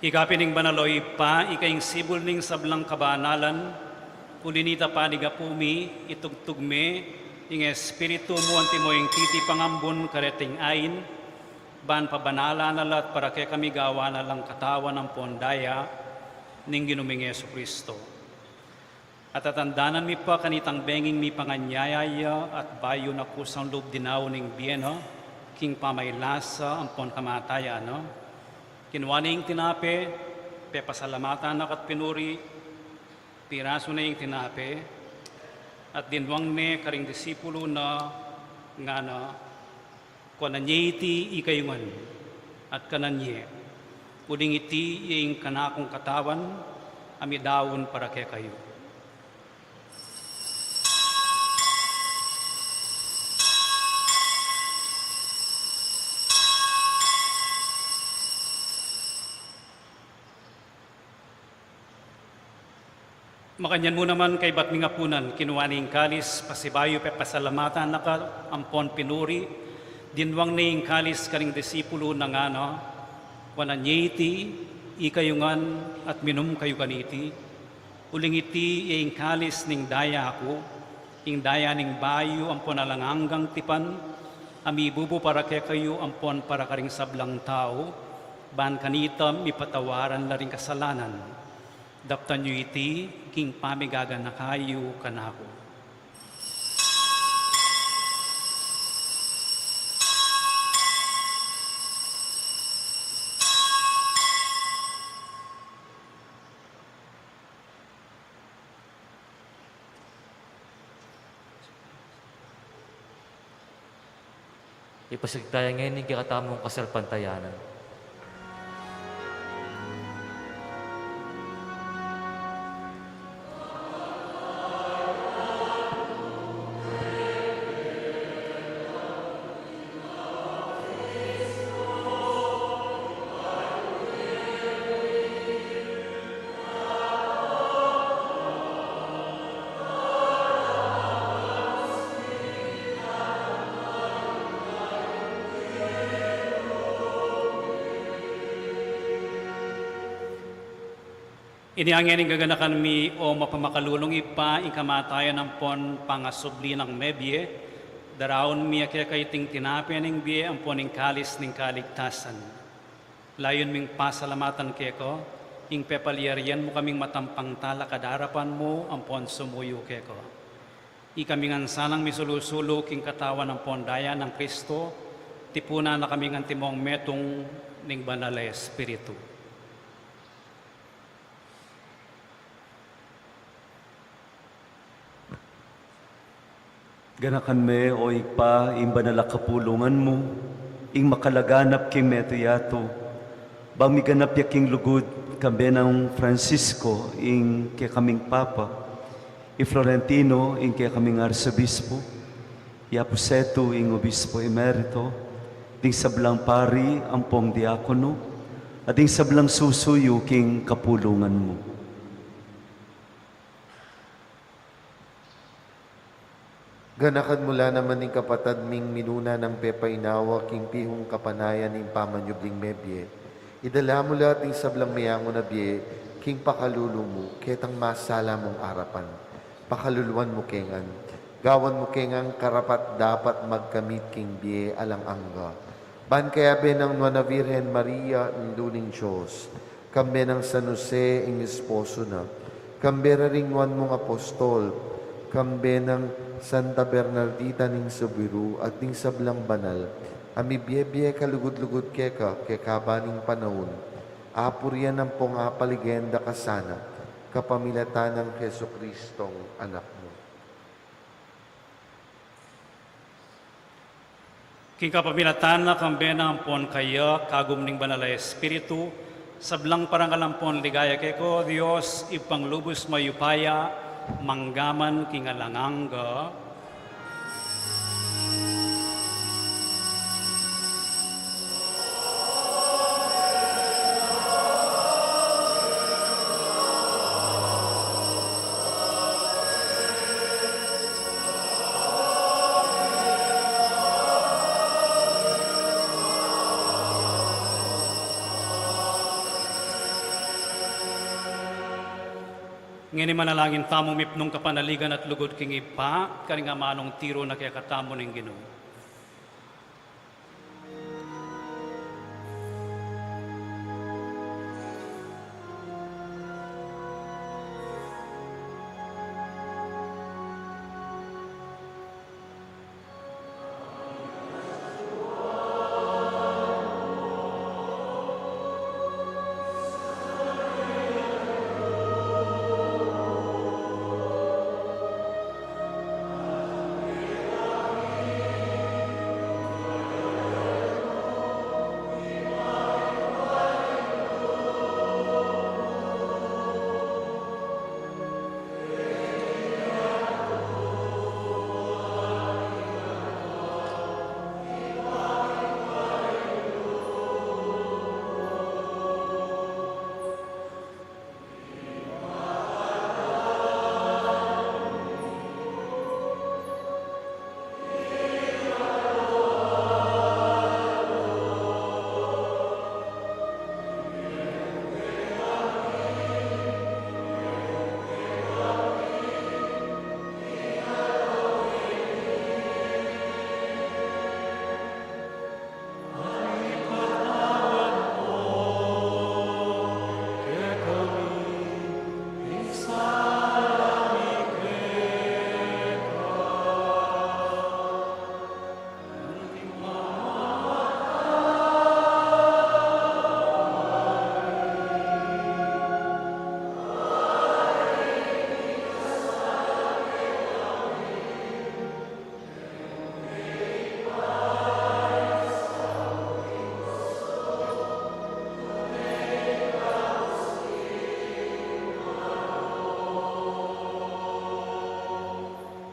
Ika pin ing banal, o Ibpa, ika ing sibul ning sablang kabanalan, uli nita panigapu mi, itugtug me ing Espiritu mu antimo ing titipang ambun kareting ain, ban pabanalan na la at para kekami gawan na lang katawan ampon daya ning Ginu ming Jesucristo. At tatandanan mi pa kanitang benging mipanganyaya ya at bayu na kusang lub dinaun ing bie na king pamailasa ampon kamatayan na, kinua ne ing tinape, pepasalamatan na ka at pinuri, pirasu ne ing tinape, at dinwang ne karing disipulu na, ngana, Kuanan ye iti ikayu ngan, at kanan ye, uling iti ya ing kanakung katawan a midaun para kekayu. Makanyan mu naman kaybat ning apunan, kinua ne ing kalis, pasibayu pepasalamatan na ka ampon pinuri, dinwang ne ing kalis karing disipulu na ngana, kuanan ye iti ikayu ngan at minum kayu kaniti, uling iti ya ing kalis ning daya ku, ing daya ning bayu ampon alang anggang tipan, a mibubu para kekayu ampon para karing sablang tau, ban kanita mipatawaran la ring kasalanan. Daptan yu iti king pamigaganaka yu kanaku. Ipasig taya ngeni ing kekatamung kasalpantayanan. Inya ngeni ing gaganakan mi, o mapamakalulung Ibpa, ing kamatayan ampon pangasubli nang mebie, daraun mi keka iting tinape ning bie ampon ing kalis ning kaligtasan. Layun ming pasalamatan keka ing pepalyarian mu kaming matampang talakad king arapan mu ampon sumuyu keka. Ikami ngan sanang misulu-sulu king katawan ampon daya nang Kristo, tipunan na kaming antimong metung ning Banal a Espiritu. Ganakan me, o Ibpa, ing banal a kapulungan mu, ing makalaganap king metung yatu, bang miganap ya king lugud, kambe nang Francisco, ing kekaming Papa, i Florentino, ing kekaming Arsobispo, i Apu Setu, ing Obispo Emerito, ding sablang pari ampong diakono, at ding sablang susuyu king kapulungan mu. Ganakan mu la naman ing kapatad ming minuna nang pepainawa king pihung kapanayan ning pamanyubling mebie. Idala mu la ding sablang meangu na bie king pakalulu mu, ketang masala mung arapan. Pakaluluan mu ke ngan. Gawan mu ke ngan karapat-dapat magkamit king bie alang angga. Ban kayabe nang Nuan a Virgen Maria, Indu ning Dios, kambe nang San Jose, ing esposo na, kambe ring nuan mung apostol, kambe nang Santa Bernardita ning Sobiru, at ding sablang banal a mibie-bie kalugud-lugud keka, kekaba ning panaun, apurian ampong apaligaya da ka sana, kapamilatan nang Jesucristong Anak mu. King kapamilatan na, kambe na ampon kaya, kagum ning Banal a Espiritu, sablang parangal ampon ligaya keka, o Dios, Ibpang lubus mayupaya, mangga man king alang angga. Ngeni manalangin tamu mipnung kapanaligan at lugud king Ibpa, karing amanung tiru na kekatamu ning Ginu.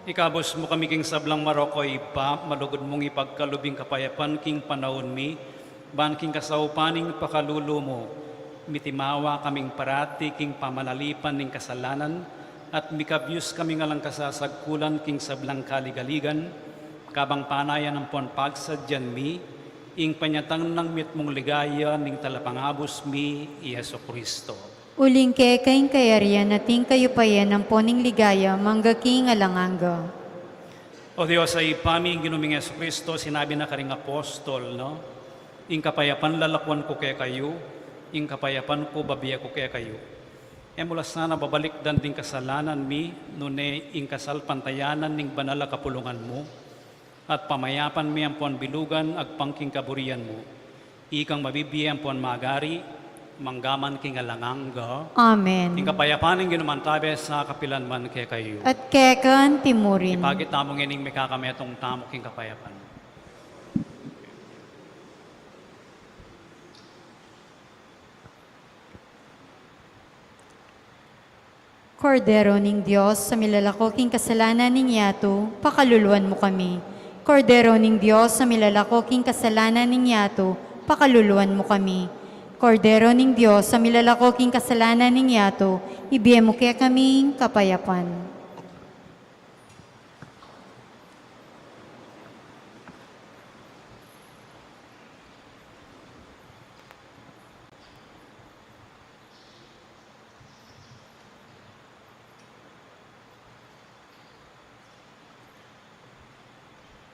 Ikabus mu kami king sablang marok, O Ibpa, malugud mung ipagkalub ing kapayapan king panaun mi, ban king kasaupan ning pakalulu mu, mitimawa kaming parati king pamanalipan ning kasalanan, at mikabyus kaming alang kasasagkulan king sablang kaligaligan, kabang panayan ampon pagsadyan mi ing panyatang nang mitmung ligaya ning Talapangabus mi, i Jesucristo. Uling keka ing kayarian at ing kayupayan ampon ing ligaya mangga king alang angga. O Dios a Ibpa mi, ing Ginu ming Jesucristo, sinabi na karing apostol, no? Ing kapayapan lalakwan ku kekayu, ing kapayapan ku babie ku kekayu. E mu la sana babalikdan ding kasalanan mi, nune ing kasalpantayanan ning banal a kapulungan mu, at pamayapan mi ampon bilugan agpang king kaburian mu. Ikang mabibie ampon magari, mangga man king alang angga. Amen. Ing kapayapan ning Ginu mantabe sa kapilan man kekayu. At keka anti mu rin. Ipakit tamu ngening mikakametung tamu king kapayapan. Kordero ning Dios, a milalako king kasalanan ning yatu, pakaluluan mu kami. Kordero ning Dios, a milalako king kasalanan ning yatu, pakaluluan mu kami. Kordero ning Dios, a milalako king kasalanan ning yatu, ibie mu kekami ing kapayapan.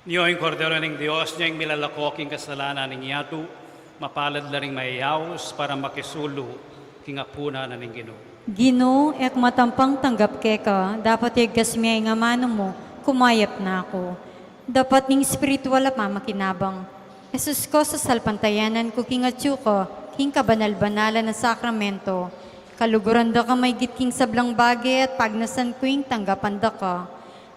Nyo ing Kordero ning Dios, nyo ing milalako king kasalanan ning yatu, mapalad la ring mayayaus para makisulu king apunan na ning Ginu. Ginu, e ku matampang tanggap keka, dapot igkas mi ing amanu mu, kumayap na ku. Dapot ning espiritual a pamakinabang. Jesus ko, sasalpantayanan ku king atyu ka king kabanal-banalan a sakramento. Kaluguran da ka maigit king sablang bage at pagnasan ku ing tanggapan da ka.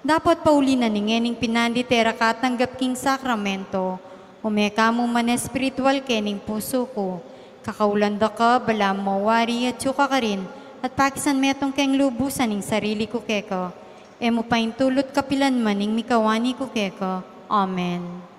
Dapot pauli na ning ngening pinandit e ra ka tanggap king sakramento, ume ka mu man espiritual kening pusu ku. Kakaulan da ka, balamu mawari, atyu ka karin, at pakisan metung keng lubusan ing sarili ku keka. E mu paintulut kapilan man ing mikawani ku keka. Amen.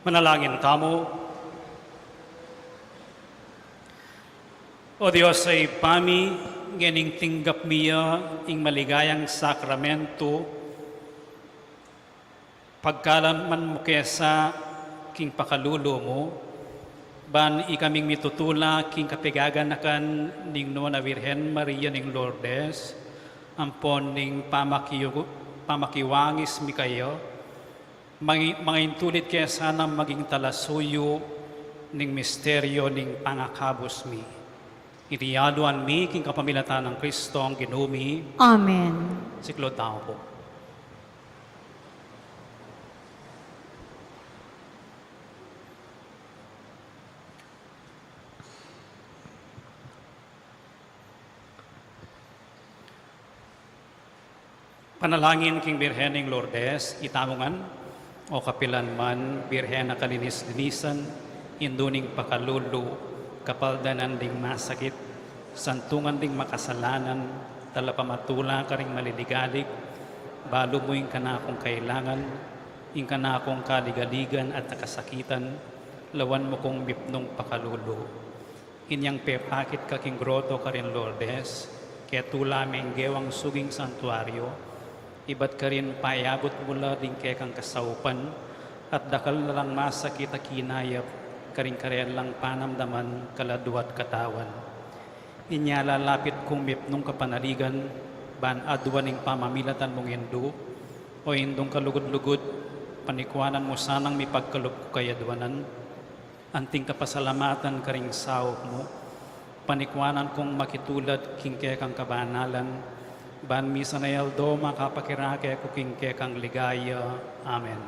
Manalangin tamu. O Dios a Ibpa mi, ngening tinggap mi ya ing maligayang sakramento, pagkalaman mu ke sa king pakalulu mu, ban ikaming mitutula king kapaganakan ning Nuan a Virgen Maria ning Lourdes, ampon ning pamakiyu-, pamakiwangis mi kaya, mangi-, mangaintulid ke sanang maging talasuyu ning misteryo ning pangakabus mi. Iti aduan mi king kapamilatan nang Kristong Ginu mi. Amen. Siklaud tamu pu. Panalangin king Birhen ning Lourdes, itamu ngan, o kapilan man, Birhen a kalinis-linisan, indu ning pakalulu, kapaldanan ding masakit, santungan ding makasalanan, talapamatula karing maliligalig, balu mu ing kanakung kailangan, ing kanakung kaligaligan at kasakitan, lawan mu kung mipnung pakalulu. Inyang pepakit ka king groto karin Lourdes, ketula meng gewang suging santuario, ibat karin payabut mu la ding kekang kasaupan, at dakal na lang masakit a kinayap karing karelang panamdaman, kaladua at katawan. Inya lalapit kung mipnung kapanaligan, ban aduan ing pamamilatan mung indu, o indung kalugud-lugud, panikuanan mu sanang mipagkalub ku kayaduanan, anting kapasalamatan karing saup mu, panikuanan kung makitulad king kekang kabanalan, ban misan a aldo makapakirake ku king kekang ligaya. Amen.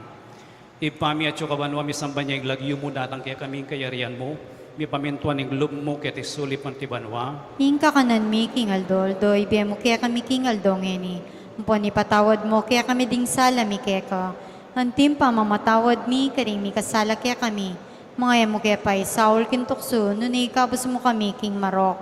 Ibpa mi atsu ka banua, misamban ya ing lagyu mu, datang kekami ing kayarian mu, mipamintuan ing lub mu keti sulip anti banua. Ing kakanan mi king aldo-aldo ibie mu kekami king aldo ngeni, ampon ipatawad mu kekami ding sala mi keka, anti ing pamamatawad mi karing mikasala kekami, manga e mu ke paisaul king tuksu, nune ikabus mu kami king marok.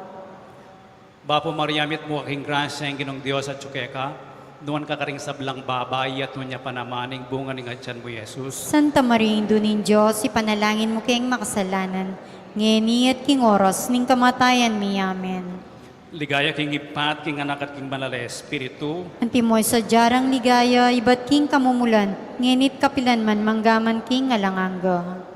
Bapu Maria, mitmu ka king grasya, ing Ginung Dios atsu keka, nuan ka karing sablang babai, at nuan ya pa naman ing bunga ning atian mu, Jesus. Santa Maria, Indu ning Dios, ipanalangin mu keng makasalanan, ngeni at king oras ning kamatayan mi. Amen. Ligaya king Ibpa, at king Anak, at king Banal a Espiritu. Antimo ing sadya rang ligaya, ibat king kamumulan, ngeni at kapilan man, mangga man king alang angga.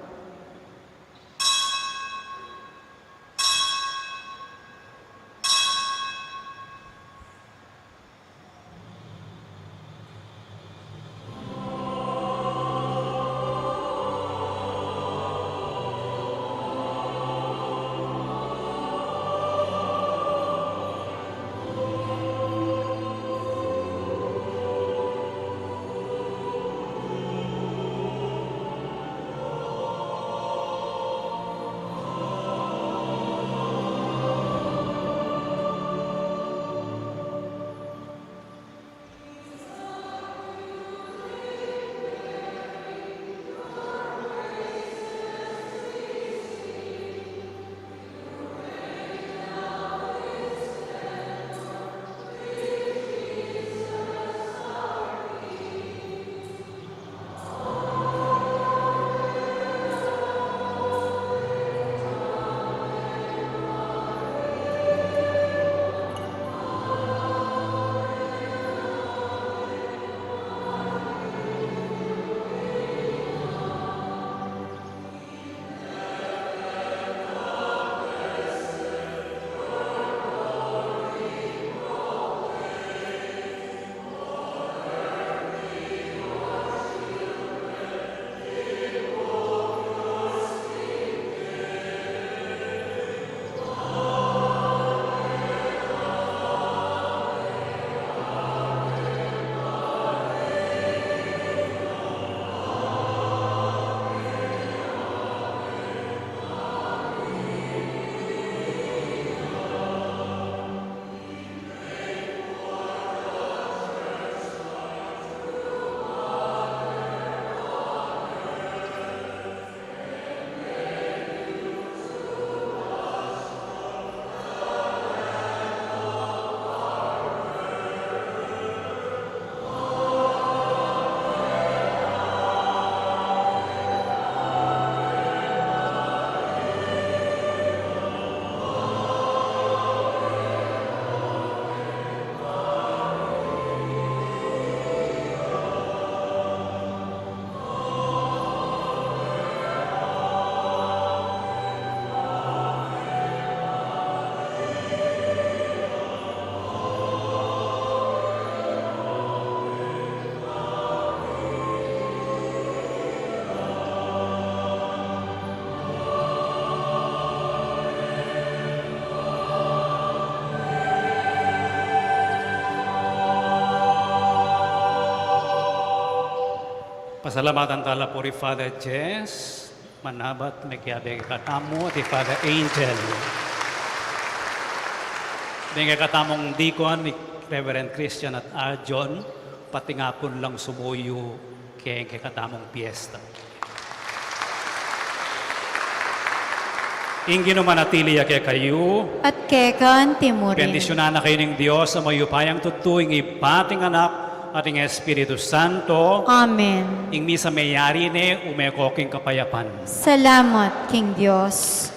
Salamatan tala pu ri Father Jess, manabat mekiabe kekatamu, at i Father Angel. Deng kekatamung deacon, i Reverend Christian at Arjon, pati nga kung lang sumuyu keng kekatamung piyesta. Ing Ginu manatili ya kekayu. At keka naman murin. Bendisyunan na kayu ning Dios a mayupayang tutu, ing Ibpa, at ing Anak, at ing Espiritu Santo. Amen. Ing misa meyari ne, ume ko king kapayapan. Salamat king Dios.